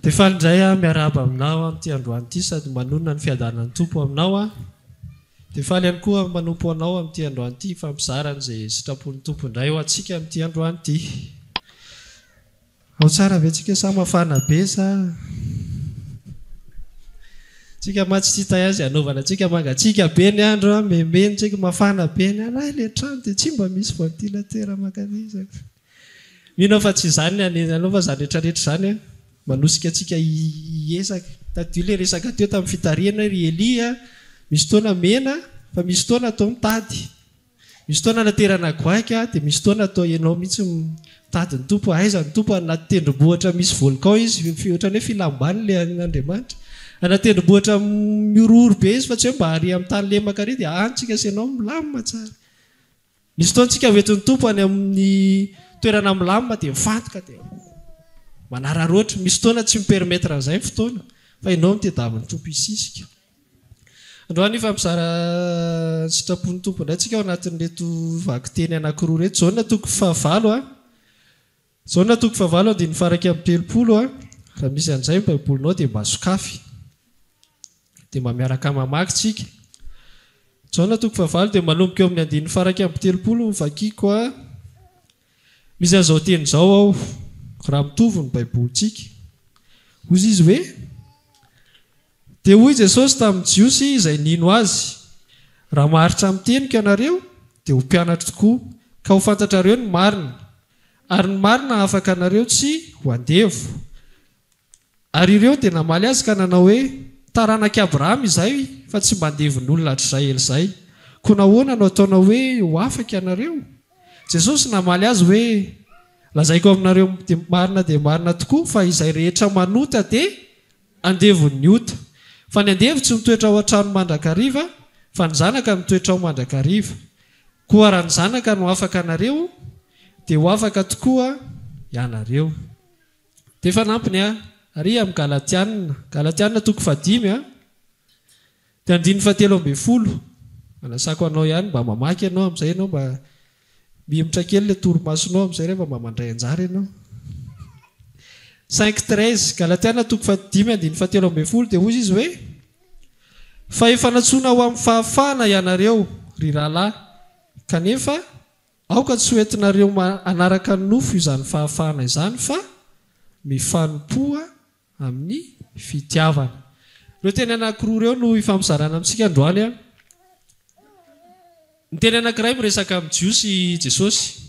Dia faly indray aho miarahaba aminao amin'ity androany ity sady manonona ny fiadanan'ny Tompo aminao aho. Dia faly ihany koa manompo anao amin'ity androany ity hifampizara an'izay sitrapon'ny Tompo indray ho antsika amin'ity androany ity. Ao tsara ve tsika sa mafana be sa? Tsika mantsy tsy hita azy hanaovana antsika mangatsiaka be ny andro an, memeno tsika mafana be ny andro, hay le trano dia tsy mba misy ventilateur mankany zany. Mino aho fa tsy izany ny anenanao fa izany rehetra rehetra izany an, manosika antsika hiezaka. Tadidio ilay resaka teo tamin'ny fitarihana hoe ry Elia a, misy fotoana mena fa misy fotoana atao mitady. Misy fotoana anaterana goaika dia misy fotoana atao ianao mihitsy mitady ny Tompo. Aiza ny Tompo? Any anaty tendrombohitra misy volcan izy, ohatran'ny hoe filam-bany ilay an'Andriamanitra. Any anaty tendrombohitra mihorohoro be izy fa tsy hoe mba ary amin'ny tany lemaka ary dia any tsika sy ianao milamina tsara. Misy fotoana tsika ho entin'ny Tompo any amin'ny toerana milamina dia mifantoka dia manararaotra. Misy fotoana tsy mi-permettre an'izay ny fotoana fa ianao no tediavin'ny Tompo hisisika. Androany hifampizara ny sitrapon'ny Tompo indray tsika ao anatin'ireto vakiteny anankiroa ireto. Jaona toko fahavalo a. Jaona toko fahavalo andininy faha 31 a. Raha misy an'izay ny baibolinao dia mba sokafy. Dia mba miaraka mamaky tsika. Jaona toko fahavalo dia manomboka eo amin'ny andininy faha 31 no vakiko a. Misy an'izao teny izao ao, raha mitovy ny baibolintsika. Hoy izy hoe. Dia hoy Jesosy tamin'ny Jiosy izay nino Azy, Raha maharitra amin'ny teniko ianareo, dia ho mpianatro tokoa, ka ho fantatrareo ny marina, ary ny marina hahafaka anareo tsy ho andevo. Ary ireo dia namaly Azy ka nanao hoe, Taranak'i Abrahama izahay, fa tsy mba andevon'olona hatrizay ela izay. Koa nahoana no ataonao hoe, Ho afaka ianareo? Jesosy namaly azy hoe, Lazaiko aminareo marina dia marina tokoa fa izay rehetra manota dia Andevon'ny ota. Fa ny andevo tsy mitoetra ao an-trano mandrakariva, fa ny zanaka mitoetra ao mandrakariva. Koa raha ny Zanaka no afaka anareo, dia ho afaka tokoa ianareo. Dia fanampiny, ary amin'ny Galatiana, Galatiana toko fahadimy, dia andininy fahatelo ambin'ny folo. Anasako anao ihany mba mamaky ianao amin'izay ianao mba Mihemotra kely ilay torimasonao amin'izay rehefa mba mandray anjara ianao. 5:13, Galatiana toko fahadimy andininy fahatelo ambin'ny folo dia hoy izy hoe, Fa efa nantsoina ho amin'ny fahafahana ianareo, ry rahalahy, kanefa aoka tsy ho entinareo hanaraka ny nofo izany fahafahana izany fa mifanompoa amin'ny fitiavana. Ireo teny anankiroa ireo no ifampizarana amintsika androany an. Ny teny anankiray miresaka amin'ny Jiosy i Jesosy.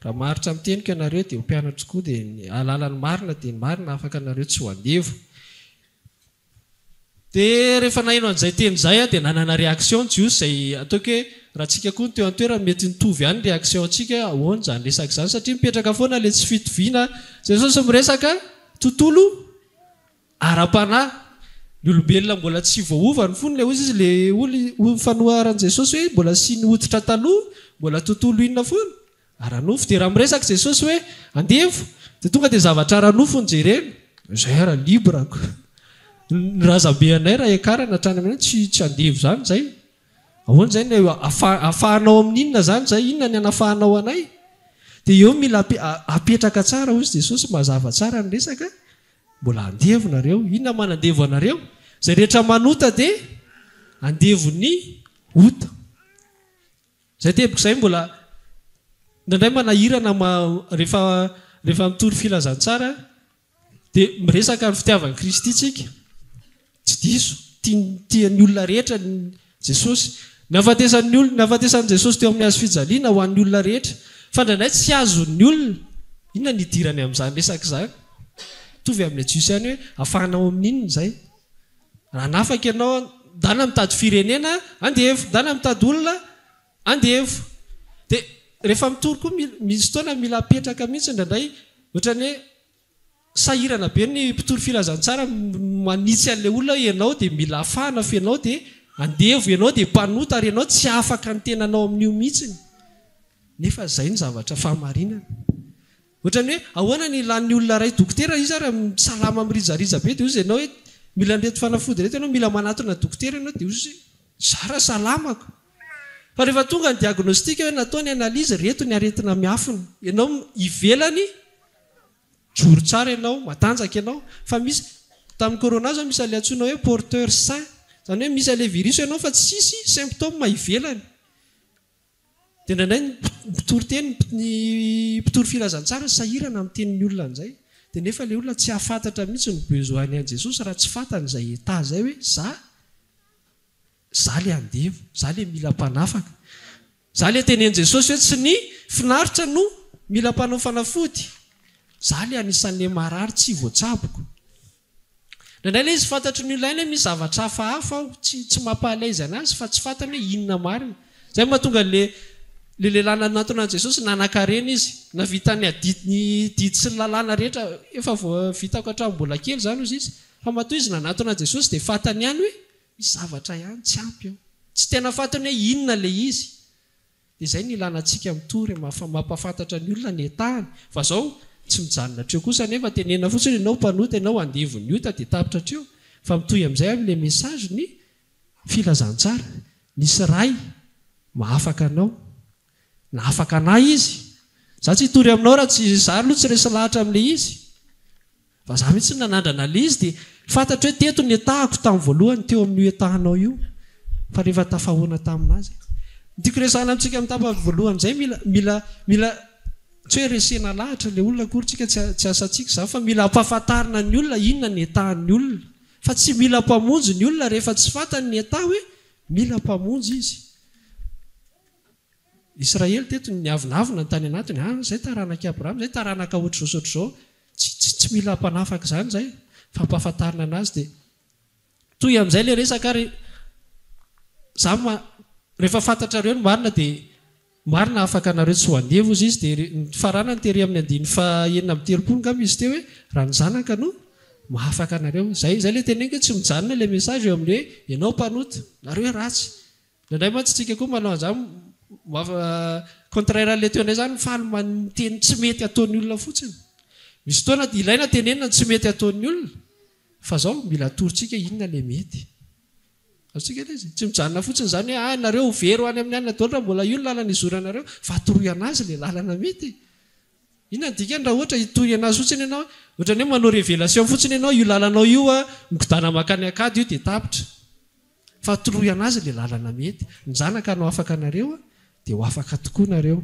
Raha maharitra amin'ny teniko ianareo dia ho mpianatro tokoa dia ny hahalala ny marina dia ny marina hahafaka anareo tsy ho andevo. Dia rehefa naheno an'izay teny izay aho dia nanana réaction ny Jiosy izay ataoko hoe raha tsika koa no teo an-toerana mety nitovy ihany ny réaction antsika hoe ahoana izany resaka izany satria mipetraka foana ilay tsy fitoviana Jesosy miresaka tontolo ara-panahy ny olombelona mbola tsy voaova ny fony ilay hozy izy ilay olo fanoharan'i Jesosy hoe mbola asiany hoditra taloha mbola tontolo inona foana Ara-nofo. Dia raha miresaka Jesosy hoe andevo dia tonga dia zavatra ara-nofo no jerena. Izay ara libre ko. Ny razambe anay raha hiakarana hatrany aminay tsy tsy andevo izany izay. Ahoana izay ny afahanao amin'ny inona izany izay? Inona ny anafahanao anay? Dia eo mila apetraka tsara hozy Jesosy mazava tsara ny resaka. Mbola andevo nareo. Inona manandevo anareo? Izay rehetra manota dia andevon'ny ota. Izay teboka izay mbola indraindray manahirana rehefa rehefa mitory filazantsara dia miresaka ny fitiavan'i Kristy tsika. Tsy diso, tian'ny olona rehetra ny Jesosy. Ny hahafatesan'ny olona, ny hahafatesan'i Jesosy teo amin'ny hazo fijaliana ho an'ny olona rehetra. Fa indraindray tsy azon'ny olona. Inona ny idirany amin'izany resaka izany? Mitovy amin'ilay Jiosy ihany hoe afahanao amin'inona izay? Raha hanafaka ianao, ndana mitady firenena, andevo, ndana mitady olona, andevo. Dia rehefa mitory koa misy fotoana mila apetraka mihitsy indraindray, ohatran'ny hoe sahirana be ny mpitory filazantsara manitsy an'ilay olona hoe ianao dia mila afahana fa ianao dia andevo, ianao dia mpanota ary ianao tsy afaka ny tenanao amin'io mihitsiny. Nefa izay no zavatra fahamarinana. Ohatran'ny hoe ahoana ny ilan'ny olona iray dokotera, izy ary salama mirijarija be dia hozy ianao hoe mila an'ireto fanafody ireto ianao, mila manatona dokotera ianao dia hozy izy za raha salamako. Fa rehefa tonga ny diagnostic hoe natao ny analyse, ireto ny aretina miafina. Ianao ivelany. Mijoro tsara ianao, matanjaka ianao, fa misy, tamin'ny corona zao misy an'ilay antsoina hoe porteur sain, izany hoe misy an'ilay virus ianao fa tsisy symptôme ivelany. Dia indraindray ny mpitory teny, ny mpitory filazantsara sahirana miteny ny olona an'izay. Dia nefa ilay olona tsy hahafantatra mihitsy ny besoin-ny an'i Jesosy raha tsy fantany izay état izay hoe za, za ilay andevo, za ilay mila mpanafaka. Za ilay tenenin'i Jesosy hoe tsy ny finaritra no mila mpanao fanafody. Za ilay anisan'ilay marary tsy voatsaboko. Indraindray ilay izy fantatry ny olona ihany hoe misy zavatra hafahafa ao, tsy tsy mampa à l'aise anazy fa tsy fantany hoe inona marina. Izay no mahatonga an'ilay ilay lehilahy nanantona an'i Jesosy, nanankarena izy, nahavita ny adidy ny didy sy ny lalàna rehetra, efa voa vitako hatramin'ny mbola kely izany hozy izy. Fa matoa izy nanantona an'i Jesosy dia fantany ihany hoe misy zavatra ihany tsy ampy ao. Tsy tena fantany hoe inona ilay izy. Dia izay no ilana antsika mitory mampahafantatra ny olona ny état-ny. Fa zao, tsy mijanona hatreo kosa anefa, tenenina fotsiny ianao mpanota, ianao andevon'ny ota dia tapitra hatreo. Fa mitohy amin'izay amin'ilay message ny filazantsara. Misy Ray mahafaka anao. Nahafaka anah Izy. Za tsy hitory aminao raha tsy, za aloha tsy resy lahatra amin'ilay izy. Fa za mihitsy no nanandrana ilay izy dia fantatro hoe teto ny état-ko tamin'ny voalohany teo amin'io état-nao io fa rehefa tafahoana tamin'azy ny tiako resahana amintsika amin'ny tapany voalohany izay mila mila mila tsy hoe resena lahatra ilay olona akory tsika tsy tsy asantsika izany fa mila ampahafantarina ny olona inona ny état-n'ny olona fa tsy mila mpamonjy ny olona rehefa tsy fantany ny état hoe mila mpamonjy izy. Israely teto niavonavona ny tany anatiny, ah zay taranak'i Abrahama, zay taranaka ohatr'izao sy ohatr'izao, tsy tsy tsy mila mpanafaka izany zay fa ampahafantarina anazy dia toy amin'izay ilay resaka ary za ma rehefa fantatrareo ny marina dia marina afaka anareo tsy ho andevo ozy izy dia nifaranany tery amin'ny andininy faha 36 angamba izy teo hoe raha ny zanaka no mahafaka anareo zay zay ilay teneniko hoe tsy mijanona ilay message eo amin'ny hoe ianao mpanota nareo hoe ratsy Indraindray mantsy tsika koa manao an'izany contraire an'ilay teo indray izany mifaly miteny tsy mety ataon'ny olona fotsiny. Misy fotoana ilaina tenenina ny tsy mety ataon'ny olona fa izao mila atorontsika inona ilay mety. Azontsika ilay izy? Tsy mijanona fotsiny izany hoe ah nareo ho very ho any amin'ny alina daholo raha mbola io ny lalana izoranareo fa atoroy an'azy ilay lalana mety e. Inona ny dikany raha ohatra hitory anazy fotsiny ianao? Ohatran'ny hoe manao révélation fotsiny ianao, io lalanao io a, migodàna mankany ankady io dia tapitra. Fa toroy anazy ilay lalana mety. Ny zanaka no afaka anareo a, dia ho afaka tokoa nareo.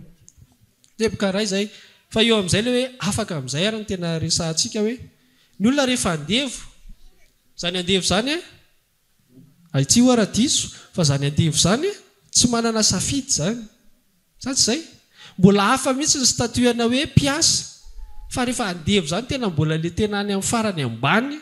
Teboka iray izay. Fa eo amin'izay ilay hoe afaka amin'izay ary no tena resahantsika hoe, ny olona rehefa andevo, izany andevo izany a, Ity oa raha diso fa zany andevo zany tsy manana safidy zany. Sa tsy zay? Mbola hafa mihitsy ny statut ana hoe mpiasa fa rehefa andevo zany tena mbola le tena any amin'ny farany ambany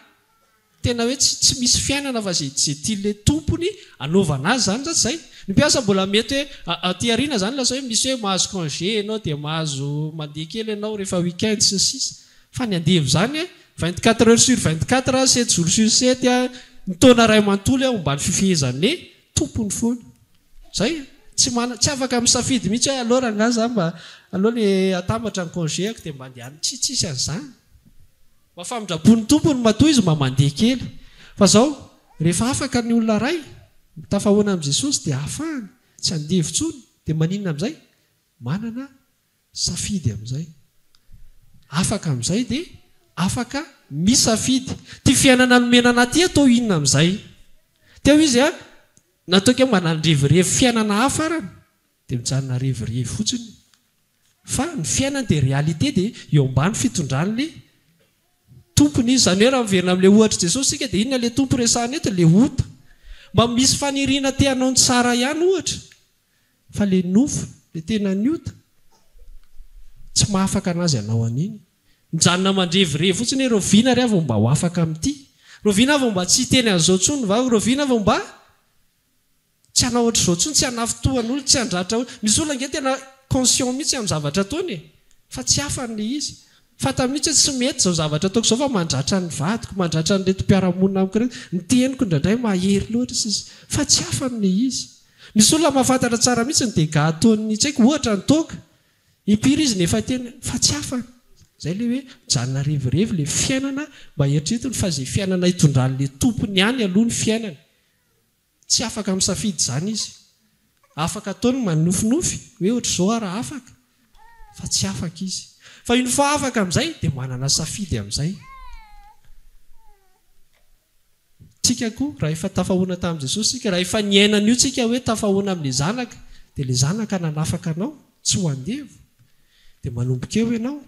tena hoe tsy tsy misy fiainana fa ze ze tian'le tompony anaovana azy zany sa tsy zay? Ny mpiasa mbola mety hoe aty aoriana zany lasa hoe misy hoe mahazo congé enao dia mahazo mandeha kely enao rehefa week-end sy ny sisa fa ny andevo zany 24 heures sur 24, sept jours sur sept, ny taona iray manontolo aho ambany fifehezan'ny tompony foana. Zay e. Tsy mana, tsy afaka misafidy mihitsy hoe aleo rangahy za mba, aleo le atambatra ny congé-ako dia mba andeha any. Tsy, tsisy an'izany. Mba famindram-pon'ny tompony matoa izy mba mandeha kely. Fa zao, rehefa afaka ny olona iray, tafahoana amin'i Jesosy dia ahafahany, tsy andevo intsony, dia maninona amin'izay? Manana Safidy amin'izay. Afaka amin'izay dia afaka misafidy. Ity fiainana nomena anà ity atao inona amin'izay? Teo izy a, nataoko hoe mba nandrevirevy fiainana hafa arany dia mijanona revirevy fotsiny. Fa ny fiainany dia réalité dia eo ambany fitondran'ilay Tompony izy. Izany hoe raha miverina amin'ilay ohatr'i Jesosy isika dia inona ilay Tompo resahina eto? Ilay ota. Mba misy faniriana te hanao ny tsara ihany ohatra. Fa le nofo, le tena ny ota, tsy mahafaka anazy hanao an'iny. Mijanona mandrevirevy fotsiny hoe rahoviana ary aho vao mba ho afaka amin'ity? Rahoviana aho vao mba tsy hiteny an'izao intsony va? Rahoviana aho vao mba tsy hanao ohatr'izao intsony, tsy hanafintohan'olona, tsy handratra olona. Misy olona ange tena conscient mihitsy amin'ny zavatra ataony e! Fa tsy afany le izy. Fantany mihitsy hoe tsy mety izao zavatra ataoko izao fa mandratra ny vadiko, mandratra an'ireto mpiara-monina amiko ireto, ny teniko indraindray mahery loatra sy ny sisa Fa tsy afany le izy. Misy olona mahafantatra tsara mihitsy ny dégâts ataon'ny tsy haiko, ohatra ny toaka. Impiry izy no efa teny fa tsy afany. Izay ilay hoe mijanona revirevy ilay fiainana mba eritreretiny fa izay fiainana itondran'ilay tompony ihany aloha ny fiainany. Tsy afaka misafidy izany izy. Afaka ataony ny manofinofy hoe ohatr'izao aho raha afaka fa tsy afaka izy. Fa une fois afaka amin'izay dia manana safidy amin'izay. Tsika koa, raha efa tafahoana tamin'i Jesosy isika, raha efa niaina an'io tsika hoe tafahoana amin'ilay Zanaka, dia ilay Zanaka nanafaka anao tsy ho andevo, dia manomboka eo ianao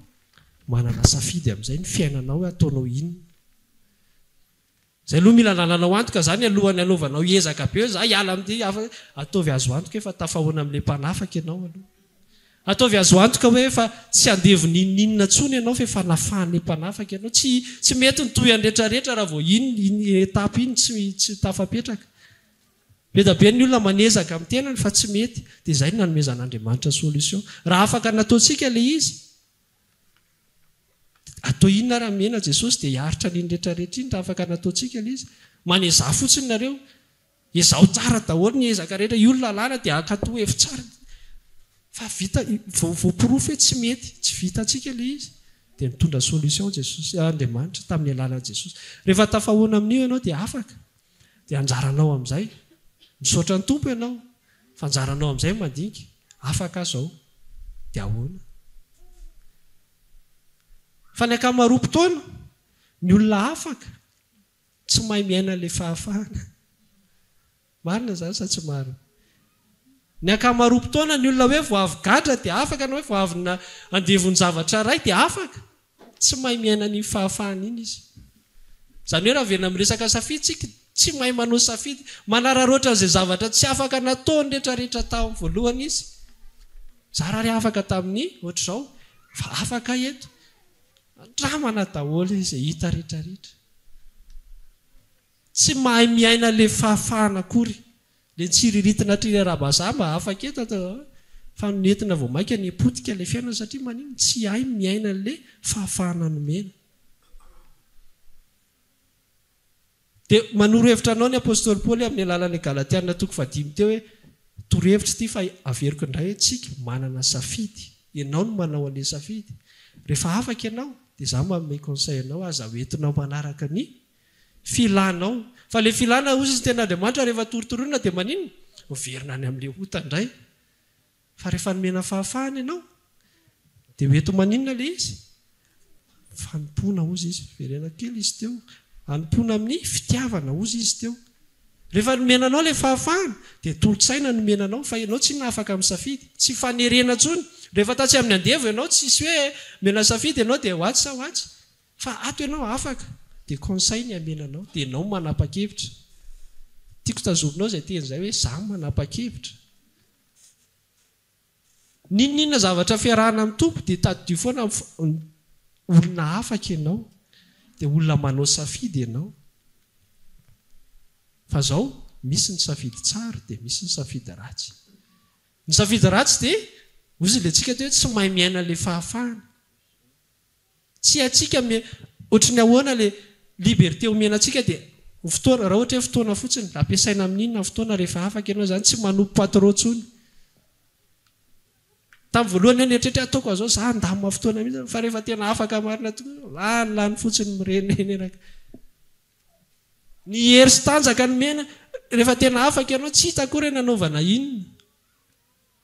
manana safidy amin'izay ny fiainanao hoe ataonao inona. Izay aloha mila anananao antoka izany alohan'ny hanaovanao ezaka be hoe za hiala amin'ity hafa, ataovy azo antoka hoe efa tafahoana amin'ilay mpanafaka ianao aloha. Ataovy azo antoka hoe efa tsy andevo n'inon'inona intsony ianao fa efa nafahan'ilay mpanafaka ianao. Tsy tsy mety ny tohiny rehetrarehetra raha vao iny iny étape iny tsy tsy tafapetraka. Be dia be ny olona manezaka amin'ny tenany fa tsy mety. Dia izay no nanomezan'Andriamanitra solution. Raha afaka nataontsika ilay izy, atao inona ary hamena Jesosy dia hiaritra an'iny rehetrarehetra iny raha afaka nataontsika ilay izy. Manezaha fotsiny nareo. Ezaho tsara daholo ny ezaka rehetra, io ny lalàna dia ankatoa hevi tsara fa vita voaporofo hoe tsy mety, tsy vitantsika ilay izy dia nitondra solution Jesosy, Andriamanitra tamin'ny alalan'i Jesosy. Rehefa tafahoana amin'io ianao dia afaka, dia anjaranao amin'izay, misaotra ny Tompo ianao fa anjaranao amin'izay mandinika, afaka aho izao dia ahoana? Fa ny ankamaroam-potoana ny olona afaka Tsy mahay miaina ilay fahafahana. Marina izany sa tsy marina? Ny ankamaroam-potoana ny olona hoe vao avy gadra dia afaka na hoe vao avy andevon'ny zavatra iray dia afaka. Tsy mahay miaina an'iny fahafahana iny izy. Izany hoe raha averina miresaka safidy isika, tsy mahay manao safidy. Manararaotra an'izay zavatra tsy afaka nataony rehetrarehetra tao amin'ny voalohany izy. Zara ary afaka tamin'ny ohatr'izao fa afaka eto. Andramana daholo izay hita rehetrarehetra. Tsy mahay miaina le fahafahana akory. Le nitsiriritina hatry ny Rabazaha mba afaka eto ato fa nentina vao maika nipotika le fiainana satria maninona? Tsy hay miaina an'le fahafahana nomena. Dia manoro hevitra anao ny apostoly Paoly amin'ny alalan'ny Galatiana toko fahadimy teo hoe, torohevitra ity fa averiko indray hoe tsika manana safidy, ianao no manao an'ilay safidy. Rehefa afaka ianao dia izaho manome conseil anao aza hoentinao manaraka ny filanao. Fa ilay filana hozy izy tenin'Andriamanitra rehefa torotoroina dia maninona? Miverina any amin'ilay ota indray. Fa rehefa nomena fahafahana ianao dia ho eto maninona ilay izy? Fanompoana hozy izy. Verena kely izy teo. Hanompoana amin'ny fitiavana hozy izy teo. Rehefa nomena anao ilay fahafahana dia tolo-tsaina nomena anao fa ianao tsinona afaka misafidy. Tsy fanerena intsony. Rehefa tatsy amin'ny andevo ianao tsisy hoe omena safidy ianao dia ho atsy sa ho atsy. Fa ato ianao afaka dia conseil ny amena anao dia ianao manapa-kevitra. Tiako tazominao izay teny izay hoe za manapa-kevitra. N'inon'inona zavatra fiarahana amin'ny Tompo dia tadidio foana olona afaka ianao, dia olona manao safidy ianao. Fa zao, misy ny safidy tsara dia misy ny safidy ratsy. Ny safidy ratsy dia, hozy ilay tsika teo hoe tsy mahay miaina ilay fahafahana. Tsy haintsika me ohatry ny ahoana le liberté omena antsika dia ny fotoana raha ohatra hoe fotoana fotsiny ampiasaina amin'inona ny fotoana rehefa afaka ianao izany tsy manompo patron intsony. Tamin'ny voalohany aho nieritreritra hoe ataoko an'izao za handamina fotoana mihitsy fa rehefa tena afaka marina tokoa lany lany fotsiny mirenireny eraka. Ny hery sy tanjaka nomena rehefa tena afaka ianao tsy hita akory hoe nanaovana inona.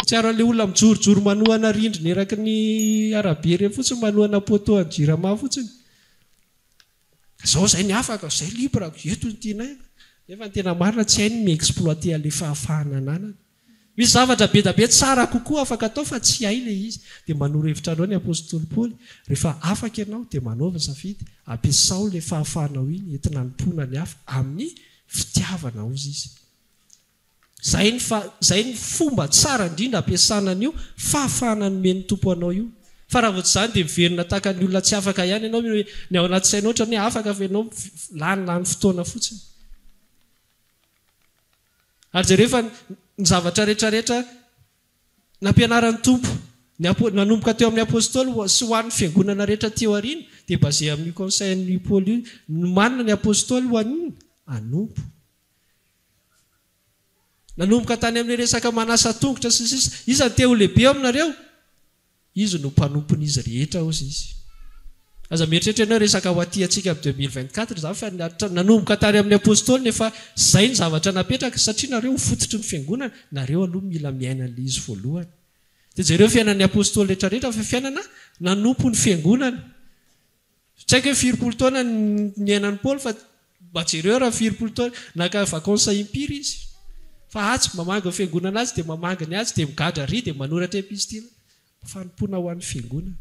Tsiaro an'ilay olona mijorojoro manohana rindrina eraky ny arabe ireny fotsiny, manohana poteau an'i Jirama fotsiny. Zao zay ny afaka, zay libre, eto ny tianay. Nefa ny tena marina tsy hainy ny mi-exploiter an'ilay fahafahana ananany. Misy zavatra be da be tsara kokoa afaka atao fa tsy hay ilay izy. Dia manoro hevitra anao ny apostoly Paoly, rehefa afaka ianao dia manaova safidy, ampiasao ilay fahafahanao iny entina hanompoana ny hafa amin'ny fitiavana hozy izy. Izay ny fa, izay ny fomba tsara indrindra ampiasana an'io fahafahana nomen'ny Tompo anao io. Fa raha vao tsy izany dia miverina tahaka ny olona tsy afaka ihany ianao, ny ao anaty sainao ohatran'ny hoe afaka fa ianao lany lany fotoana fotsiny. Ary jereo fa ny zavatra rehetra rehetra nampianaran'ny Tompo, ny apo, nanomboka teo amin'ny Apostoly sy ho an'ny fiangonana rehetra aty aoriana dia basé amin'io conseil-n'i Paoly io, nomanina ny Apostoly ho an'inona? Hanompo. Nanomboka tany amin'ny resaka manasa tongotra sy ny sisa. Iza no te ho lehibe eo aminareo? Izy no mpanompon'izy rehetra hozy izy. Aza mieritreritra ianao resaka ho aty antsika amin'ny 2024 izany fa nanomboka tany amin'ny apostoly nefa izay ny zavatra napetraka satria nareo ho fototry ny fiangonana, nareo aloha mila miaina an'ilay izy voalohany. Dia jereo fiainan'ny apostoly rehetra rehetra fa fiainana nanompo ny fiangonana. Tsy haiko hoe firy-polo taona niainan'i Paoly fa mba jereo raha firy-polo taona, naka vacances impiry izy. Fa atsy mamangy ny fiangonana atsy dia mamangy ny atsy dia migadra ary dia manoratra epistily. Fanompoana ho an'ny fiangonana.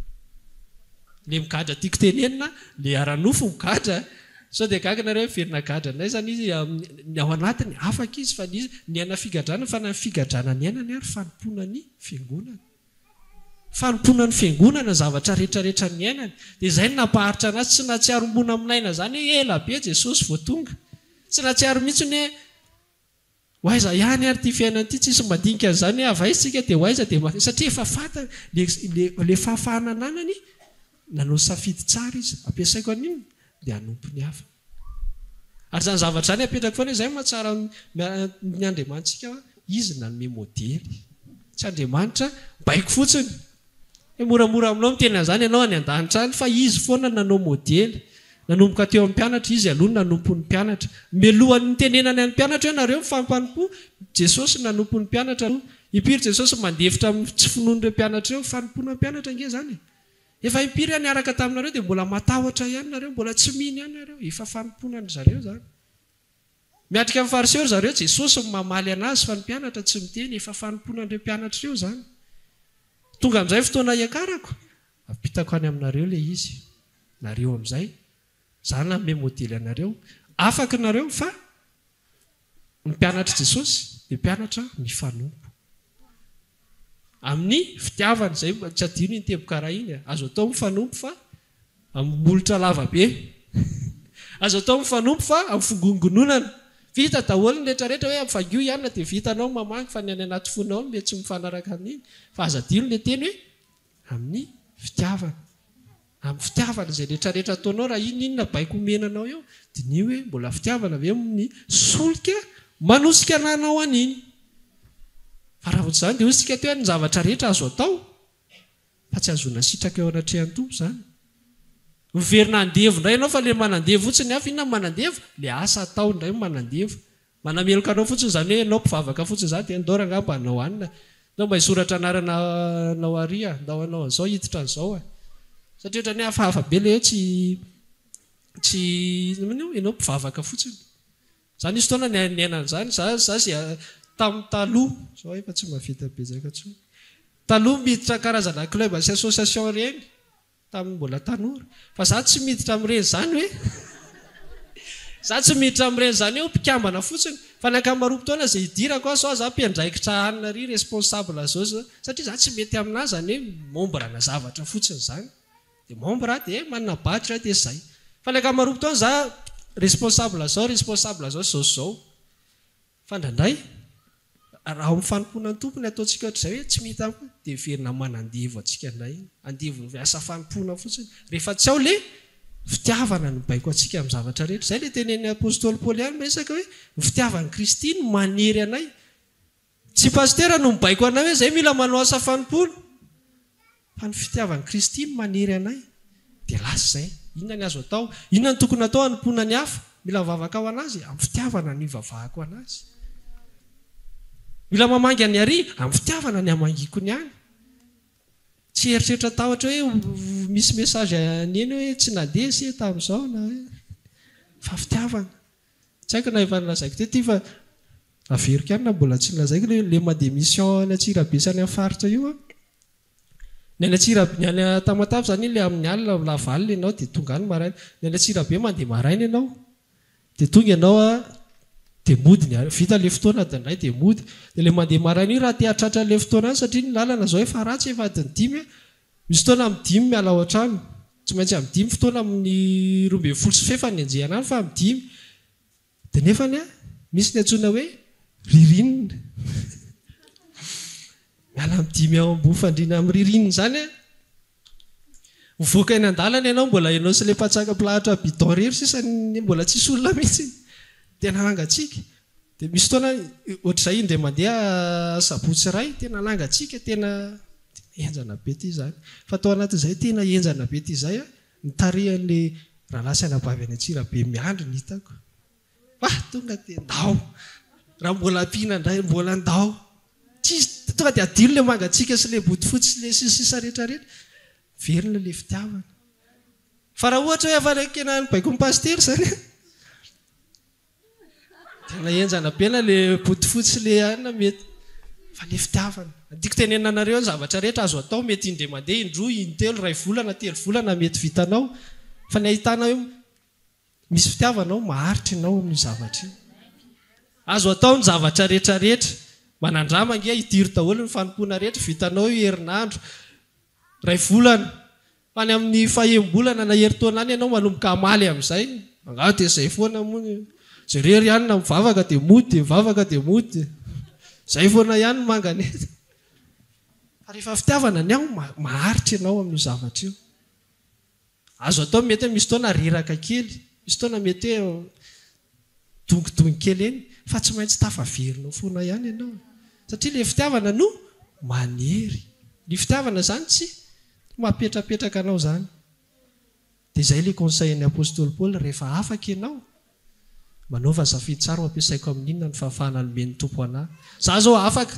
Le migadra tiako tenenina, le ara-nofo migadra, sao dia gaga nareo hoe velona gadra indray zany izy, ny ao anatiny afaka izy fa ny niaina figadrana fa na ny figadrana niainany ary fanompoana ny fiangonana. Fanompoana ny fiangonana zavatra rehetra rehetra niainany. Dia izay no nampaharitra anazy, tsy nahatsiaro monamonaina zany hoe ela be Jesosy vao tonga. Tsy nahatsiaro mihitsy hoe Ho aiza ihany ary ity fiainana ity, tsisy madinika an'izany hoe avy aiza tsika dia ho aiza dia mankaiza satria efa fantany le le le fahafahana ananany nanao safidy tsara izy, ampiasaiko an'inona dia hanompo ny hafa. Ary izany zavatra izany apetrako foana hoe izay no mahatsara ny Andriamanitsika fa izy nanome modely, tsy Andriamanitra mibaiko fotsiny. Hoe moramora aminao miteny an'izany ianao any an-danitra any fa izy foana no nanao modely. Nanomboka teo amin'ny mpianatra izy aloha no nanompo ny mpianatra. Mialohan'ny nitenenany an'ny mpianatra hoe nareo mifampanompoa, Jesosy nanompo ny mpianatra aloha. Impiry Jesosy mandefitra amin'ny tsy finoan'ireo mpianatra ireo? Fanompoana mpianatra ange izany e! Efa impiry aho niaraka taminareo dia mbola matahotra ihany nareo, mbola tsy mino ihany nareo. Efa fanompoana an-dry zareo izany. Miatrika ny Fariseo ry zareo, Jesosy no mamaly anazy fa ny mpianatra tsy miteny, efa fanompoana an'ireo mpianatra ireo izany. Tonga amin'izay ny fotoana hiakarako, ampitako any aminareo ilay izy. Nareo amin'izay, za nanome modely anareo, afaka nareo fa ny mpianatr'i Jesosy dia mpianatra mifanompo. Amin'ny fitiavana, izay tsy adino iny teboka iray iny e, azo atao mifanompo fa amin'ny molotra lava be. Azo atao mifanompo fa amin'ny figongononana. Vita daholo ny rehetra rehetra hoe ampivangio i anona dia vitanao ny mamangy fa ny any anaty fonao no mety tsy mifanaraka amin'iny. Fa aza adino ilay teny hoe amin'ny fitiavana. Amin'ny fitiavana izay rehetra rehetra ataonao raha inona inona baiko omena anao eo, diniho hoe mbola fitiavana ve ny solika manosika anao an'iny. Fa raha vao tsy izany dia hoy isika teo hoe ny zavatra rehetra azo atao fa tsy ahazoana sitraka eo anatrehan'ny Tompo izany. Miverina andevo indray ianao fa ilay manandevo fotsiny hafa, inona ny manandevo? Ilay asa atao indray no manandevo. Manameloka anao fotsiny izany hoe ianao mpivavaka fotsiny izany dia ndao rangahy mba hanao anona, ndao mba hisoratra anarana anao ary a, ndao hanao an'izao, hiditra an'izao a. Satria ohatran'ny hoe hafahafa be ilay hoe tsy tsy inona moa ianao mpivavaka fotsiny. Za nisy fotoana niaina an'izany, za za zay tamin'ny taloha, zao efa tsy mahavita betsaka intsony. Taloha miditra karazana club sy association ireny, tamin'ny mbola tanora. Fa za tsy miditra amin'ireny izany hoe za tsy miditra amin'ireny izany hoe ho mpikambana fotsiny. Fa ny ankamaroam-potoana izay idirako aho sao za mpiandraikitra anona ary responsable zao zao satria za tsy mety aminà izany hoe membre-na zavatra fotsiny izany. Dia membre aho dia manana badge aho dia izay. Fa ny ankamaroam-potoana za responsable zao, responsable zao, zao sy zao. Fa indraindray, raha ao amin'ny fanompoana ny Tompo ny ataontsika ohatr'izay hoe tsy mety amiko, dia heverina manandevo antsika indray iny. Andevon'ny asa fanompoana fotsiny. Rehefa tsy ao ilay fitiavana no mibaiko antsika amin'ny zavatra rehetra. Izay ilay tenenin'ny Apostoly Paoly ihany miresaka hoe ny fitiavan'i Kristy no manery anay. Tsy pasitera no mibaiko anay hoe izay mila manao asa fanompoana. Fa ny fitiavan'i Kristy no manery anay. Dia lasa izay. Inona ny azo atao? Inona no tokony atao hanompoana ny hafa? Mila mivavaka ho an'azy? Amin'ny fitiavana no ivavahako an'azy. Mila mamangy an'i Ari? Amin'ny fitiavana ny hamangiako ny any. Tsy eritreritra tahotra hoe misy message an'eny hoe tsy nandeha se tamin'izao na hoe. Fa fitiavana. Tsy haiko na efa nolazaiko teto ity fa averiko ihany na mbola tsy nolazaiko ilay ilay mandeha mission any Antsirabe sy any amin'ny faritra io an. Ny any Antsirabe, ny any Tamatave izany ilay amin'ny alina lava alina ianao dia tonga any maraina. Ny any Antsirabe mandeha maraina ianao dia tonga ianao an dia mody ny vita ilay fotoana adiny iray dia mody. Dia ilay mandeha maraina io raha te hahatratra an'ilay fotoana any satria ny lalana izao efa ratsy efa adiny dimy an. Misy fotoana amin'ny dimy miala ao an-trano. Tsy maintsy amin'ny dimy fotoana amin'ny 12 sy fefany ny enjehina any fa amin'ny dimy. Dia nefany an, misy ny antsoina hoe ririnina. Miala amin'ny dimy ao ambony fandriana amin'ny ririnina izany an. Mivoaka eny an-dalana ianao mbola ianao sy ilay mpatsaka mpilahatra bidon irery sisa ny mbola tsisy olona mihitsy. Tena hangatsiaka. Dia misy fotoana ohatr'izay indray mandeha sabotsy iray tena nangatsiaka tena henjana be ity izany. Fa tao anatin'izay tena henjana be ity izay an, ny tarehin'ilay rahalahy sy anabavy any Antsirabe miandry no hitako. Fa tonga dia ndao! Raha mbola ampiana indray mbola ndao! Tsisy. Dia tonga dia adino ilay mangatsiaka sy ilay bodofotsy sy ilay sy ny sisa rehetra rehetra. Velona ilay fitiavana. Fa raha ohatra hoe efa nekena ny baikon'ny pasitera izany an! Tena henjana be na le bodofotsy sy le anona mety fa le fitiavana. Tiako tenenina anareo ny zavatra rehetra azo atao mety indray mandeha, indroa, intelo, iray volana, telo volana mety vitanao fa ny ahitana hoe misy fitiavana ao maharitra ianao amin'io zavatra io. Azo atao ny zavatra rehetra rehetra. Manandrama ange hidiro daholo ny fanompoana rehetra vitanao io herinandro, iray volana. Fa any amin'ny fahembolana na herintaona any ianao manomboka hamaly amin'izay. Angaha dia izay foana moa ny. Jereo ry anona mivavaka dia mody dia mivavaka dia mody. Izay foana ihany ny manganety. Fa rehefa fitiavana ny ao, maharitra ianao amin'io zavatra io. Azo atao mety hoe misy fotoana reraka kely, misy fotoana mety hoe dongidongy kely eny, fa tsy maintsy tafaverina ao foana ihany ianao. Satria ilay fitiavana no manery. Ny fitiavana izany tsy. Mapetrapetraka anao izany. Dia izay ilay conseil-n'ny Apostoly Paoly, rehefa afaka ianao, manaova safidy tsara ho ampiasaiko amin'inona ny fahafahana nomen'ny Tompo anah. Za zao afaka,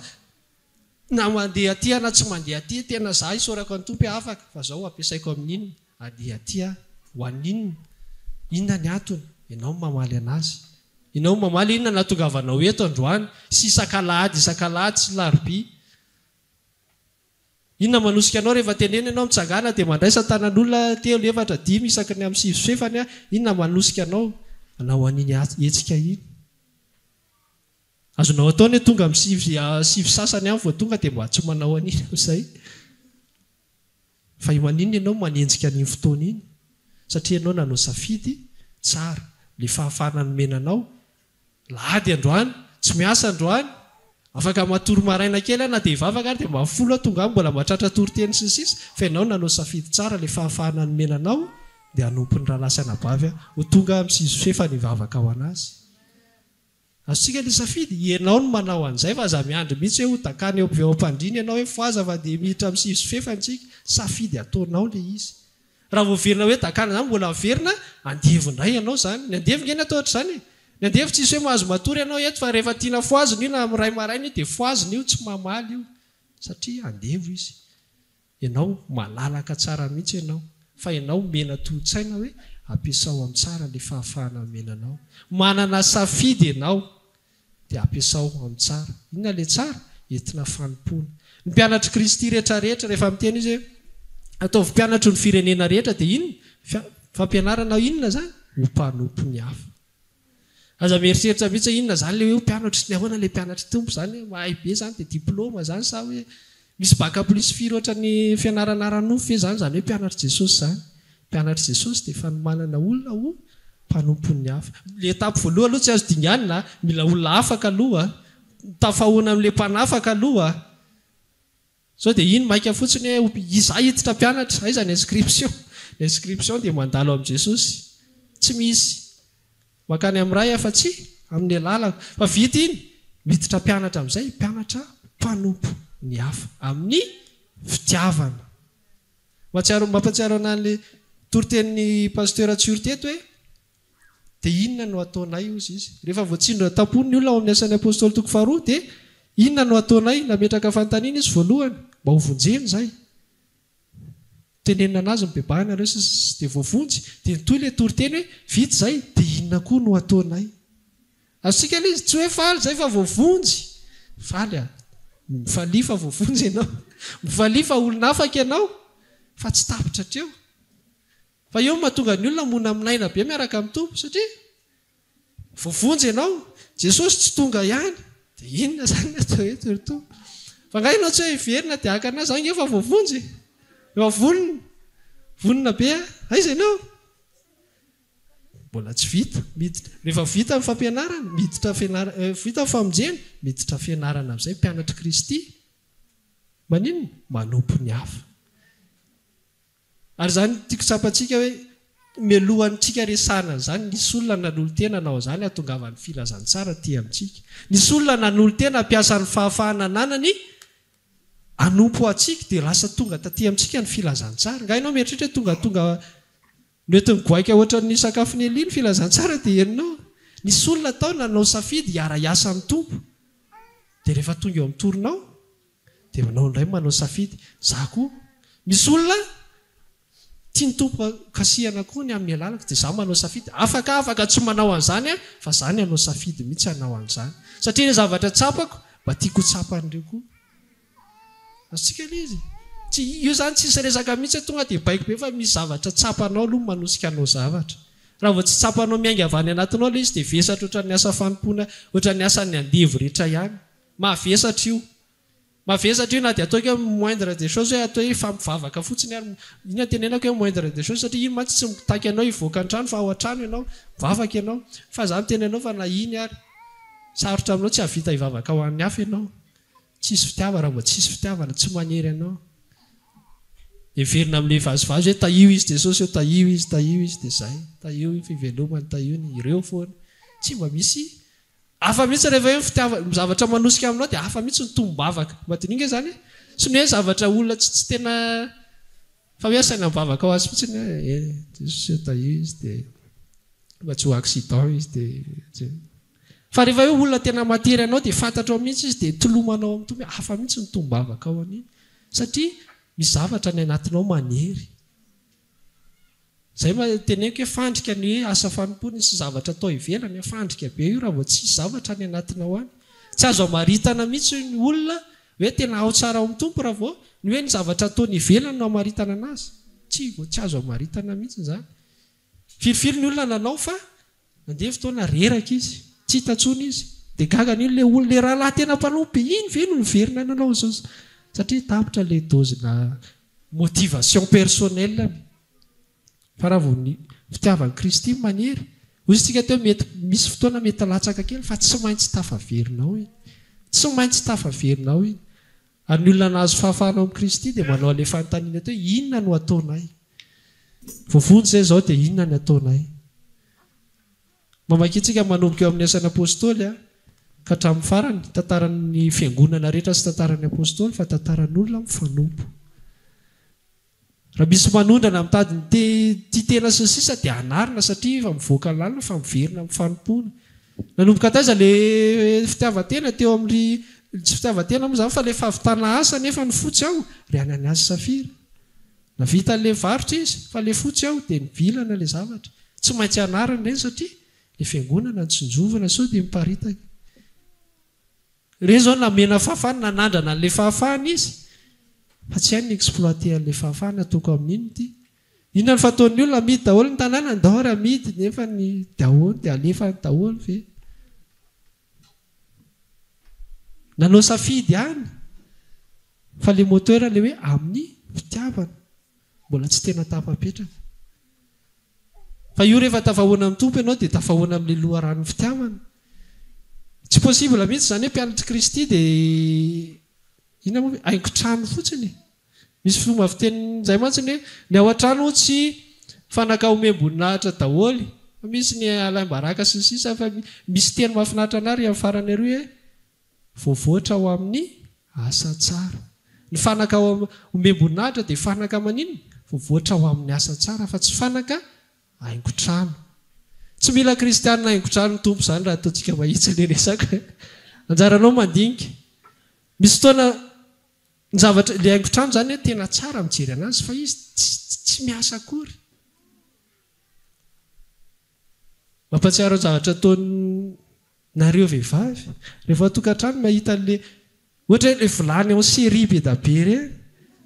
na mandeha aty aho na tsy mandeha aty, tena za isaorako an'ny Tompo hoe afaka, fa zao ampiasaiko amin'inona, andeha aty aho, ho an'inona, inona ny antony, ianao no mamaly an'azy. Ianao no mamaly inona nahatongavanao eto androany, sy isak'alahady isak'alahady sy larobia. Inona manosika anao rehefa teneno ianao mitsangana dia mandraisa tanan'olona telo, efatra, dimy isaky ny amin'ny sivy sy fefany a, inona manosika anao hanao an'iny hetsika iny? Azonao atao ny hoe tonga amin'ny sivy sivy sasany any vao tonga dia mba tsy manao an'iny amin'izay. Fa maninona ianao manenjika an'iny fotoana iny? Satria ianao nanao safidy tsara, ilay fahafahana nomena anao Lahady androany, tsy miasa androany, afaka matory maraina kely aho na dia hivavaka ary dia mba folo aho tonga any mbola mahatratra toriteny sy ny sisa fa ianao nanao safidy tsara ilay fahafahana nomena anao dia hanompo ny rahalahy sy anabavy aho ho tonga amin'ny sizo fefany hivavaka ho an'azy. Azontsika ilay safidy, ianao no manao an'izay fa aza miandry mihitsy hoe ho dakana eo avy eo am-pandriana ianao hoe fohaza fa dia miditra amin'ny sizo fefany tsika, safidy ataonao ilay izy. Raha vao averina hoe dakana izany mbola averina andevo indray ianao izany. Ny andevo nge ny atao ohatr'izany e. Ny andevo tsisy hoe mahazo matory ianao eto fa rehefa tiana fohazina io na amin'ny iray maraina io dia fohazina io, tsy mamaly io satria andevo izy. Ianao malalaka tsara mihitsy ianao fa ianao omena tolo-tsaina hoe ampiasao amin'ny tsara ilay fahafahana omena anao. Manana safidy ianao. dia ampiasao amin'ny tsara. Inona ilay tsara? Entina fanompoana. Ny mpianatr'i Kristy rehetra rehetra, rehefa miteny izy hoe, Ataovy mpianatro ny firenena rehetra, dia inona? Fampianarana inona izany? Ho mpanompo ny hafa. Aza mieritreritra mihitsy hoe inona izany ilay hoe ho mpianatro, ny ahoana ilay mpianatr'i Tompo izany, mahay be izany dia diplaoma izany sa hoe misy bac plus firy ohatran'ny fianarana ara-nofo ve izany, izany hoe mpianatr'i Jesosy izany. Mpianatr'i Jesosy dia fanomanana olona ho mpanompon'ny hafa. Ilay étape voalohany aloha tsy azo dinganina a, mila olona afaka aloha, tafahoana amin'ilay mpanafaka aloha. Sao dia iny maika fotsiny hoe izaho hiditra mpianatra, aiza ny inscription? Ny inscription dia mandalo amin'i Jesosy. Tsy misy mankany amin'ny Ray afa-tsy amin'ny alalako. Fa vita iny, miditra mpianatra amin'izay, mpianatra mpanompo ny hafa amin'ny fitiavana. Mahatsiaro, mampatsiaro anah an'le toritenin'i Pasteur Atsioro teto hoe, dia inona no ataonay hozy izy. Rehefa voatsindrona tam-pony ny olona ao amin'ny Asan'ny Apostoly toko faharoa dia inona no ataonay? Nametraka fanontaniana izy voalohany, mba ho vonjena izay. Tenenina anazy mibebaha nareo sy sy dia voavonjy, dia nitohy ilay toriteny hoe, vita izay, dia inona koa no ataonay? Azontsika ilay izy, tsy hoe faly izay fa voavonjy. Faly a! Mifalia fa voavonjy ianao. Mifalia fa olona afaka ianao. Fa tsy tapitra hatreo. Fa eo no mahatonga ny olona monamonaina be miaraka amin'ny Tompo satria voavonjy ianao. Jesosy tsy tonga ihany. Dia inona izany ny atao eto ry Tompo? Fa angaha ianao tsy hoe hiverina dia haka an'ahy? Za ange efa voavonjy e! Efa vonona. Vonona be aho. Aiza ianao? Mbola tsy vita, miditra, rehefa vita ny fampianarana, miditra fianarana, vita ny famonjena, miditra fianarana amin'izay mpianatr'i Kristy, maninona? Manompo ny hafa. Ary izany tiako tsapantsika hoe mialohantsika resahana an'izany, nisy olona nanolo-tena hanao an'izany hahatongavan'ny filazantsara aty amintsika. Nisy olona nanolo-tena hampiasa ny fahafahana ananany hanompo antsika, dia lasa tonga taty amintsika ny filazantsara. Angaha ianao mieritreritra hoe tongatonga Noentin'ny goaika hoatran'ny sakafon'i Elia ny filazantsara dia henonao. Nisy olona tao nanao safidy hiara-hiasa amin'ny Tompo. Dia rehefa tonga eo amin'ny torinao, Dia manao indray manao safidy. Za koa misy olona tian'ny Tompo kasihana koa ny amin'ny alalako dia za manao safidy. Afaka afaka tsy manao an'izany aho fa za ny hanao safidy mihitsy hanao an'izany. Satria ilay zavatra tsapako mba tiako ho tsapan'ireo koa. Azontsika ilay izy? Tsy, io izany tsisy resaka mihitsy hoe tonga dia baiko be fa misy zavatra tsapanao aloha manosika hanao zavatra. Raha vao tsy tsapanao miainga avy any anatinao ilay izy dia vesatra ohatran'ny asa fanompoana, ohatran'ny asan'ny andevo rehetra ihany. Mavesatra io. Mavesatra io na dia ataoko hoe moindre des choses hoe atao hoe hifampivavaka fotsiny ary. Iny antenenako hoe moindre des choses satria iny mantsy tsy mitaky anao hivoaka ny trano fa ao an-trano ianao, mivavaka ianao. Fa za miteny anao fa na iny ary, sarotra aminao tsy hahavita hivavaka ho an'ny hafa ianao. Tsisy fitiavana raha vao tsisy fitiavana, tsy manery anao. Heverina amin'ilay vazivazy hoe tahio izy Jesosy ô, tahio izy, tahio izy dia zay. Tahio ny fivelomany, tahio ny ireo foana. Tsy mba misy hafa mihitsy rehefa hoe fitiavana, ny zavatra manosika aminao dia hafa mihitsy ny tombom-bavaka. Mba diniho nge izany e. Tsy ny hoe zavatra olona tsy tsy tena fa hoe asaina mivavaka ho azy fotsiny hoe e Jesosy ô tahio izy dia mba tsy ho accident izy dia Fa rehefa hoe olona tena matery anao dia fantatrao mihitsy izy dia tolomanao amin'ny Tompo hoe hafa mihitsy ny tombavakao an'iny satria misy zavatra any anatinao manery. Izay ma teneniko hoe fandrika ny hoe asa fanompoana sy zavatra atao ivelany an, fandrika be io raha vao tsisy zavatra any anatinao any. Tsy azo amaritana mihitsy ny olona hoe tena ao tsara ao amin'ny Tompo raha vao ny hoe ny zavatra ataony ivelany no amaritana anazy. Tsy vao tsy azo amaritana mihitsy izany. Firifiry ny olona nanao fa Nandeha fotoana, reraka izy, tsy hita intsony izy. Dia gaga an'iny ilay olona, ilay rahalahy tena mpanompo be, iny ve no niverina nanao an'izao sy. Satria tapitra ilay dose-na motivation personnelle-ny. Fa raha vao ny fitiavan'i Kristy no manery, hoy isika teo, mety misy fotoana mety latsaka kely fa tsy maintsy tafaverina ao iny. Tsy maintsy tafaverina ao iny. Ary ny olona nahazo fahafahana ao amin'i Kristy dia manao an'ilay fanontaniana teo hoe, Inona no hataonay? Voavonjy izay izao dia inona ny hataonay? Mamaky antsika manomboka eo amin'ny Asan'ny Apostoly ka hatramin'ny farany, tantaran'ny fiangonana rehetra sy tantaran'ny Apostoly fa tantaran'olona mifanompo. Raha misy manondrana mitady ny te tia tena sy ny sisa dia anarina satria efa mivoaka lalina fa miverina amin'ny fanompoana. Nanomboka taiza le fitiavan-tena teo amin'ny tsy fitiavan-tena moa izany fa le fahavitana asa nefa ny fotsy ao ry Ananiasy sy Safira. Navita an'le varotra izy fa le fotsy ao dia nivilana le zavatra. Tsy maintsy anarina ireny satria le fiangonana no tsinjovina sao dia miparitaka. Ireny izao namena fahafahana, nanandrana an'ilay fahafahana izy, fa tsy hainy ny exploiter an'ilay fahafahana, ataoko amin'inona ity? Inona no fataon'ny olona, amidy daholo ny tanàna, andao ary amidy, nefa ny dia ahoana, dia alefa any daholo ve? Nanao safidy ihany, fa ilay moteur ilay hoe amin'ny fitiavana, mbola tsy tena tafapetraka. Fa io rehefa tafahoana amin'ny Tompo ianao dia tafahoana amin'ilay loharanon'ny fitiavana. Tsy possible mihitsy izany hoe mpianatr'i Kristy dia inona moa haingon-trano fotsiny e. Misy fomba fiteny izay mantsy ny hoe ny ao an-trano tsy fanaka omem-boninahitra daholo fa misy ny alaim-baraka sy ny sisa fa misy teny mahafinaritra anah ry amin'ny farany ery hoe Voavoatra ho amin'ny asa tsara. Ny fanaka omem-boninahitra dia fanaka maninona? Voavoatra ho amin'ny asa tsara fa tsy fanaka haingon-trano. Tsy mila kristianina haingon-trano ny Tompo izany raha ataontsika mahitsy ilay resaka. Anjaranao mandinika. Misy fotoana ny zavatra, ilay haingon-trano izany tena tsara mijery anazy fa izy tsy miasa akory. Mampahatsiaro ny zavatra ataonareo vehivavy rehefa ao an-tokantrano mahita an'le ohatra hoe le vilany en série be da be ireny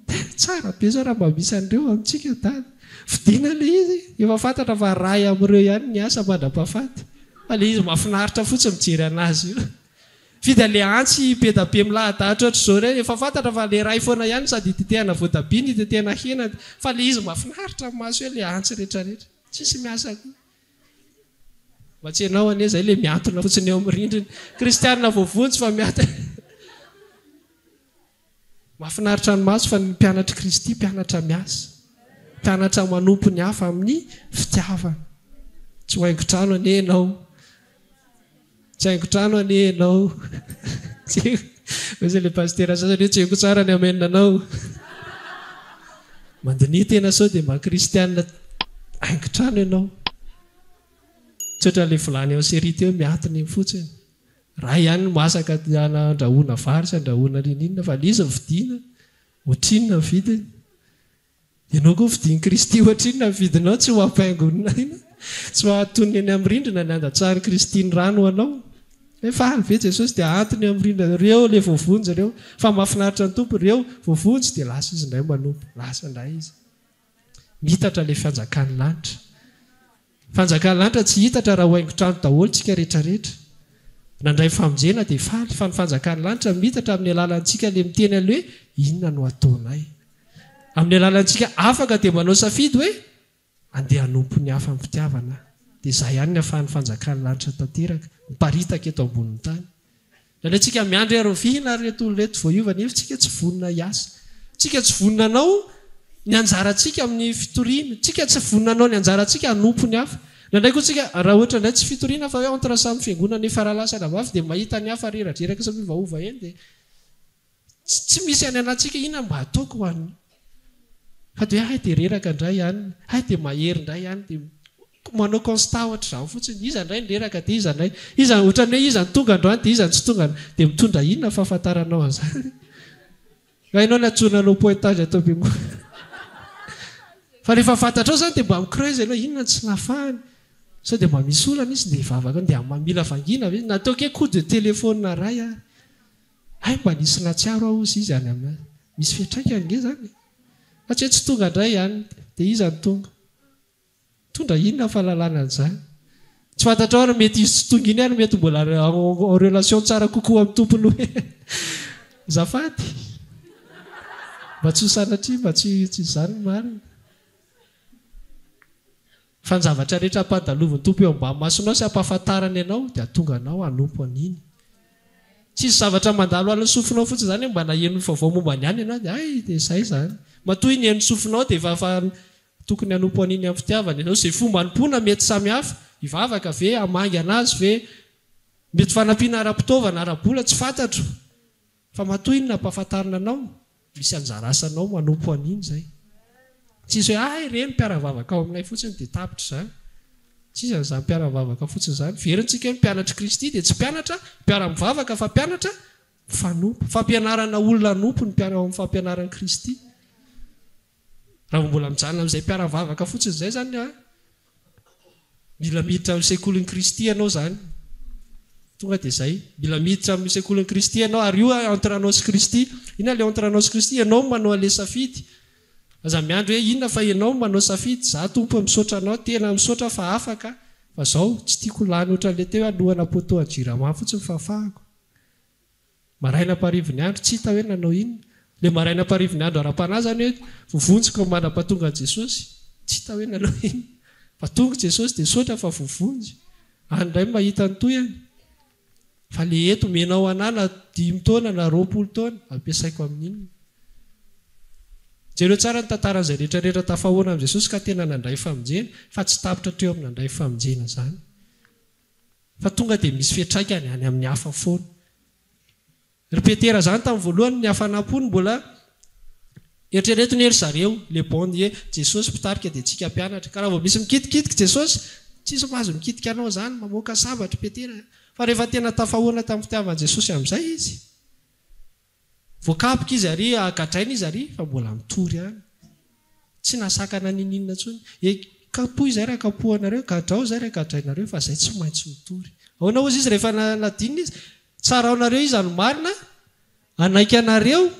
tena tsara be zao raha mba misy an'ireo amintsika dada. Vidiana le izy efa fantatra fa ray amin'ireo ihany ny asa mandra-pahafaty fa le izy mahafinaritra fotsiny mijery anazy io. Vidy an'le antsy be da be milahadahatra ohatr'izao ireny efa fantatra fa le ray foana ihany sady itetehana voatabia no itetehana hena fa le izy mahafinaritra ny maso eo le antsy retraretra. Tsisy miasa koa. Mba tsy ianao anie izay le miantona fotsiny eo amin'ny rindrina. Kristianina voavonjy fa miantona. Mahafinaritra ny maso fa ny mpianatr'i Kristy mpianatra miasa. Mpianatra manompo ny hafa amin'ny fitiavana. Tsy ho haingon-trano anie ianao. Tsy haingon-trano anie ianao. Tsy Hoy ilay pasitera sasany hoe tsy haiko tsara ny amen anao. Mandiniha tena sao dia mba kristianina haingon-trano ianao. Tsy ohatran'ilay vilany en série teo miatona eny fotsiny. Ray ihany no masaka andrahoana vary sy andrahoana n'inon'inona fa ilay izy vidiana ohatrinona ny vidiny? Ianao koa vidian'i Kristy ohatrinona ny vidinao tsy ho ampaingonina aina, tsy ho ahatoniny eny amin'ny rindrina ny handatsahan'i Kristy ny rany ho anao. Hoe faly ve Jesosy dia ahantony eo amin'ny rindrina, ireo ilay voavonjy ireo, fa mahafinaritra ny Tompo, ireo voavonjy dia lasa izy indray manompo, lasa indray izy. Mitatra ilay fanjakan'ny lanitra. Fanjakan'ny lanitra tsy hitatra raha ho haingon-trano daholo tsika retraretra. Nandray famonjena dia faly fa ny fanjakan'ny lanitra mitatra amin'ny alalantsika le miteny an'le hoe inona no ataonay. Amin'ny alalantsika afaka dia manao safidy hoe andeha hanompo ny hafa amin'ny fitiavana aho. Dia izay ihany ny ahafahan'ny fanjakan'ny lanitra tanteraka, miparitaka eto ambonin'ny tany. Indraindray tsika miandry ary oviana ary ireto olona ireto vao hiova nefa tsika tsy vonona hiasa. Tsika tsy vonona hanao ny anjarantsika amin'ny fitoriana. Tsika tsy vonona hanao ny anjarantsika hanompo ny hafa. Indraindray koa tsika raha ohatra indray tsy fitoriana fa hoe entre samy fiangonana efa rahalahy sy anabavy dia mahita ny hafa reradreraka sy miovaova eny dia Tsy misy any anatsika inona mba ataoko ho an'ny fa dia hoe hay dia reraka indray any, hay dia mahery indray any dia manao constat ohatr'izany fotsiny, iza indray no reraka dia iza indray, iza ohatran'ny hoe iza no tonga androany dia iza no tsy tonga dia mitondra inona ny fahafantaranao an'izany? Raha ianao no antsoina hanao pointage ato am-piangonana. Fa rehefa fantatrao izany dia mba mi-creuse ianao, inona no tsy nahafahany? Sao dia mba misy olana izy dia hivavaka, dia mila vangiana ve? Na ataoko hoe coup de téléphone iray ary. Hay mba nisy nahatsiaro aho ozy izy any aminay. Misy fiantraikany nge zany e. Fa tsy hoe tsy tonga ndray any dia iza no tonga? Mitondra inona ny fahalalana an'izany? Tsy fantatrao ary mety izy tsy tonga iny ary mety mbola en relation tsara kokoa amin'ny tompony hoe azafady. Mba tsy ho sanatria mba tsy tsy izany ny marina. Fa ny zavatra rehetra ampandalovin'ny Tompo eo ambany masonao sy ampahafantarany anao dia hahatonga anao hanompo an'iny. Tsisy zavatra mandalo alin'ny sofinao fotsiny izany hoe mba naheno vaovao momba ny any ianao dia hay dia izay izany. Matoa iny henon'ny sofinao dia efa efa tokony hanompo an'iny amin'ny fitiavana ianao. Izay fomba hanompoana mety samy hafa, hivavaka ve, hamangy an'azy ve, mety fanampiana ara-pitaovana, ara-bola, tsy fantatro. Fa matoa iny nampahafantarina anao, misy anjara asanao manompo an'iny izay. Tsisy hoe hay ireny mpiara-mivavaka ao aminay fotsiny dia tapitra izany. Tsisy an'izany mpiara-mivavaka fotsiny izany. Verintsika hoe ny mpianatr'i Kristy dia tsy mpianatra mpiara-mivavaka fa mpianatra mifanompo. Fampianarana olona hanompo ny mpiara ao amin'ny fampianaran'i Kristy. Raha vao mbola mijanona amin'izay mpiara-mivavaka fotsiny izay izany an, Mila miditra amin'ny sekolin'i Kristy ianao izany. Tonga dia izay. Mila miditra amin'ny sekolin'i Kristy ianao ary io entre anao sy Kristy. Inona ilay entre anao sy Kristy? Ianao no manao an'ilay safidy. Aza miandry hoe inona fa ianao no manao safidy. Za Tompo misaotra anao, tena misaotra fa afaka. Fa izao, tsy tiako ho lany ohatran'ilay teo hoe hanohana poteau an'i Jirama fotsiny ny fahafahako. Maraina amparivin'ny andro, tsy hita hoe nanao inona. Ilay maraina amparivin'ny andro ara-panahy izany hoe voavonjiko mandra-pahatonga an'i Jesosy. Tsy hita hoe nanao inona. Fa tonga Jesosy dia misaotra fa voavonjy. Any indray no mahita ny tohiny. Fa ilay eto omenao anà na dimy taona na 20 taona, ampiasaiko amin'inona? Jereo tsara ny tantaran'izay rehetra rehetra tafahoana amin'i Jesosy ka tena nandray famonjena, fa tsy tapitra hatreo amin'ny nandray famonjena izany. Fa tonga dia misy fiantraikany any amin'ny hafa foana. Ry Petera izany tamin'ny voalohany ny hafanam-pony mbola eritrereto anie ry zareo, le bon hoe Jesosy mpitarika dia tsika mpianatra. Ka raha vao misy mikitikitika Jesosy, tsisy mahazo mikitika anao izany, mamoaka sabatra Petera. Fa rehefa tena tafahoana tamin'ny fitiavan'i Jesosy amin'izay izy, Voakapoka izy ary gadraina izy ary fa mbola mitory ihany. Tsy nahasakana ninininona intsony. E, kapohy izay raha kapohanareo, gadrao izay raha gadrainareo fa izay tsy maintsy mitory. Ahoana hozy izy rehefa nadinina izy? Tsaraonareo iza no marina? Hanaiky anareo?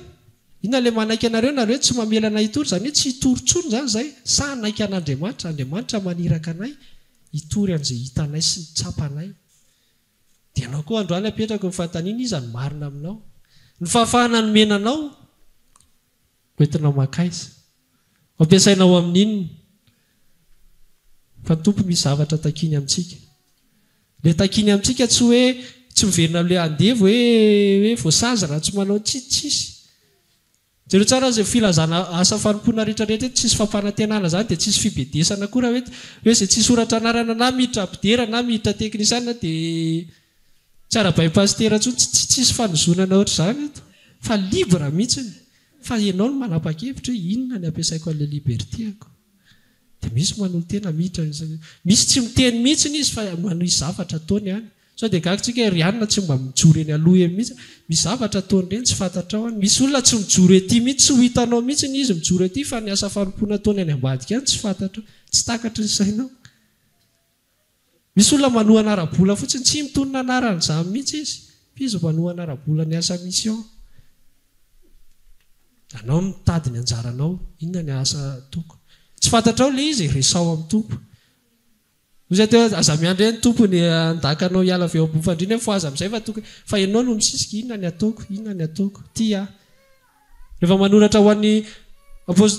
Inona ilay manaiky anareo? Nareo tsy mamela anay hitory, izany hoe tsy hitory intsony izany izay? Sa hanaiky an'Andriamanitra? Andriamanitra maniraka anay hitory an'izay hitanay sy tsapanay. Dia ianao koa androany apetrako ny fanontaniana iza no marina aminao? Ny fahafahana nomena anao ho entinao mankaiza? Ho ampiasainao amin'ny inona? Fa ny Tompo misy zavatra takiany amintsika. Ilay takiany amintsika tsy hoe tsy miverina amin'ilay andevo hoe hoe voasazy raha tsy manao tsy tsisy. Jereo tsara izay filazana asa fanompoana rehetra rehetra eto, tsisy fampanantenana izany dia tsisy fibedesana koa raha hoe hoe izay tsy soratra anarana na miditra mpidera na miditra teknisiana dia tsy arahabain'ny pasitera intsony, tsy tsisy fanozonana ohatr'izany eto fa libre mihitsiny fa ianao no manapa-kevitra hoe inona ny ampiasaiko an'ilay liberté-ako. Dia misy manolo-tena miditra, misy tsy miteny mihitsiny izy fa manohy zavatra ataony ihany. Sao dia gaga tsika hoe ry anona tsy mba mijoro eny aloha eny mihitsy. Misy zavatra ataon'ireny tsy fantatrao any. Misy olona tsy mijoro ety mihitsy, tsy ho hitanao mihitsy izy mijoro ety fa ny asa fanompoana ataony any ambadika any tsy fantatrao, tsy takatry ny sainao. Misy olona manohana ara-bola fotsiny, tsy mitonona anarana izany mihitsy izy, fa izy manohana ara-bola ny asa mission. Anao no mitady ny anjaranao, inona ny asa ataoko. Tsy fantatrao ilay izy, resaho amin'ny Tompo. Hoy izahay teo hoe, aza miandry hoe ny Tompo ny handaka anao hiala avy eo ambony fandriana hoe mifohaza amin'izay fa tokony, fa ianao no misisika, inona ny ataoko, inona ny ataoko, ity aho. Rehefa manoratra ho an'i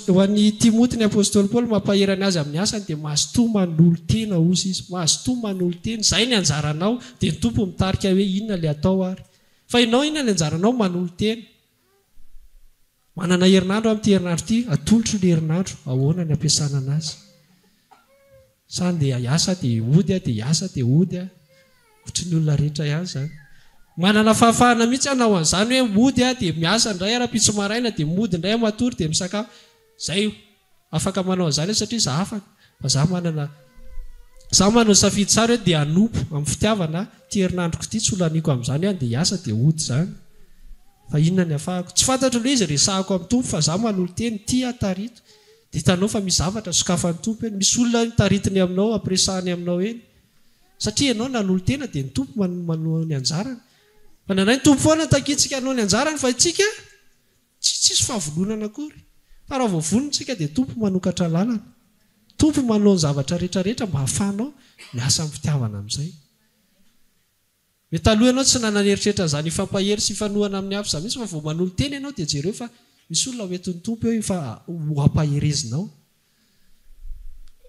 ho an'i Timoty ny apostoly Paoly mampaherany azy amin'ny asany dia mazotoa manolo-tena hozy izy, mazotoa manolo-tena, izay ny anjaranao, dia ny Tompo mitarika hoe inona ilay atao ary. Fa ianao inona ny anjaranao, manolo-tena. Manana herinandro aho amin'ity herinandro ity, atolotro ny herinandro, ahoana ny ampiasana anazy? Sa andeha hiasa dia hody aho, dia hiasa dia hody aho? Ohatry ny olona rehetra ihany izany. Manana fahafahana mihitsy hanao an'izany hoe mody aho dia miasa indray rahampitso maraina dia mody indray aho matory dia misakafo. Izay afaka manao an'izany aho satria izaho afaka. Fa izaho manana izaho manana safidy tsara hoe dia hanompo amin'ny fitiavana ity herinandroko ity tsy ho laniako amin'izany hoe andeha hiasa dia hody izany. Fa inona ny afahako? Tsy fantatro ilay izy resahako amin'ny Tompo fa izaho manolo-teny ity aho tarito. Dia hitanao fa misy zavatra sokafan'ny Tompo eny. Misy olona taritiny aminao, ampiresahany aminao eny. Satria ianao nanolo-tena dia ny Tompo manao ny anjarany. Fa ny anay ny Tompo foana no takintsika hanao ny anjarany fa isika tsy tsisy fahavononana akory. Fa raha vao vonona isika dia Tompo manokatra lalana. Tompo manao ny zavatra rehetra rehetra mba hahafahanao miasa amin'ny fitiavana amin'izay. Mety taloha ianao tsy nanana eritreritra an'izany hifampahery sy hifanohana amin'ny hafa izany mihitsy fa vao manolo-tena ianao dia jereo fa misy olona ho entin'ny Tompo eo fa ho ampaherezinao.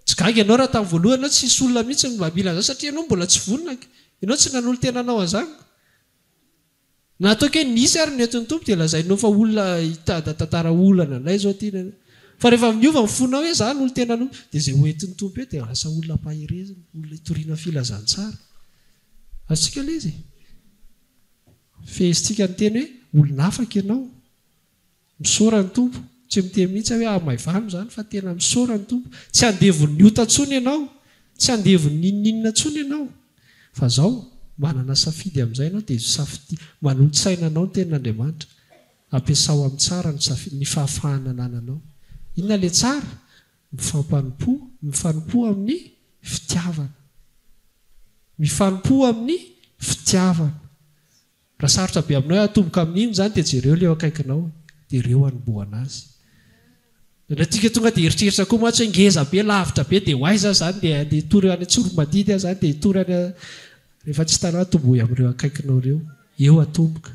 Tsy gaga ianao raha tamin'ny voalohany ianao tsy hisy olona mihitsy mba mila an'izany satria ianao mbola tsy vonona, ianao tsy nanolo-tena hanao an'izany. Na ataoko hoe nisy ary ny entin'ny Tompo dia lazainao fa olona hitady tantara olana indray izao ity na fa rehefa miova ny fonao hoe za no olon-tena no dia izay ho entin'ny Tompo eo dia lasa olona ampaherezina, olona hitoriana filazantsara. Azontsika ilay izy e? Fehezintsika ny teny hoe olona afaka ianao. Misaora ny Tompo. Tsy miteny mihitsy aho hoe hamaivano izany fa tena misaora ny Tompo. Tsy andevon'ny ota intsony ianao. Tsy andevon'ny n'inon'inona intsony ianao. Fa izao, manana safidy amin'izay ianao dia safidio, manolo-tsaina anao ny Tenin'Andriamanitra. Ampiasao amin'ny tsara ny safidy, ny fahafahana anananao. Inona ilay tsara? Mifampanompoa, mifanompoa amin'ny fitiavana. Mifanompoa amin'ny fitiavana. Raha sarotra be aminao hoe atomboka amin'ino izany dia jereo ilay eo akaikinao dia ireo hanombohana azy. Indraindray tsika tonga dia eritreritra koa mantsy hoe ngeza be, lavitra be dia ho aiza aho izany dia andeha hitory any Antsoromadidy aho izany dia hitory any Rehefa tsy hitanao atombohy amin'ireo akaikinao ireo. Eo atomboka.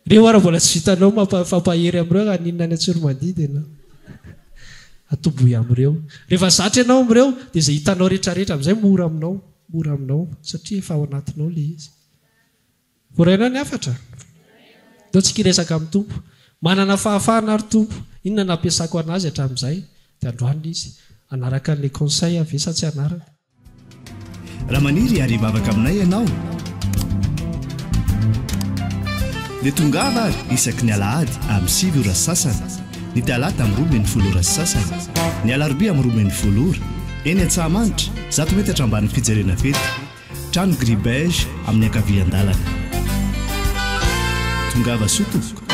Ireo ary mbola tsy vitanao mampahery amin'ireo raha haninona any Antsoromadidy ianao. Atombohy amin'ireo. Rehefa zatra ianao amin'ireo dia izay hitanao rehetrarehetra amin'izay mora aminao, mora aminao satria efa ao anatinao ilay izy. Voarainao ny hafatra? Ndao tsika hiresaka amin'ny Tompo. Manana fahafahana aho ry Tompo. Inona no nampiasako an'azy hatramin'izay? Dia androany ilay izy. Hanaraka an'ilay conseil aho ve sa tsy hanaraka? Raha maniry ary hivavaka aminay ianao dia tongava ary isaky ny alahady amin'ny 9 ora sy sasany, ny talata amin'ny 12 ora sy sasany, ny alarobia amin'ny 12 ora, eny Antsahamanitra, 100 metatra ambanin'ny fijerena fety. Trano gris beige amin'ny ankavian-dalana. Tongava soa tompoko.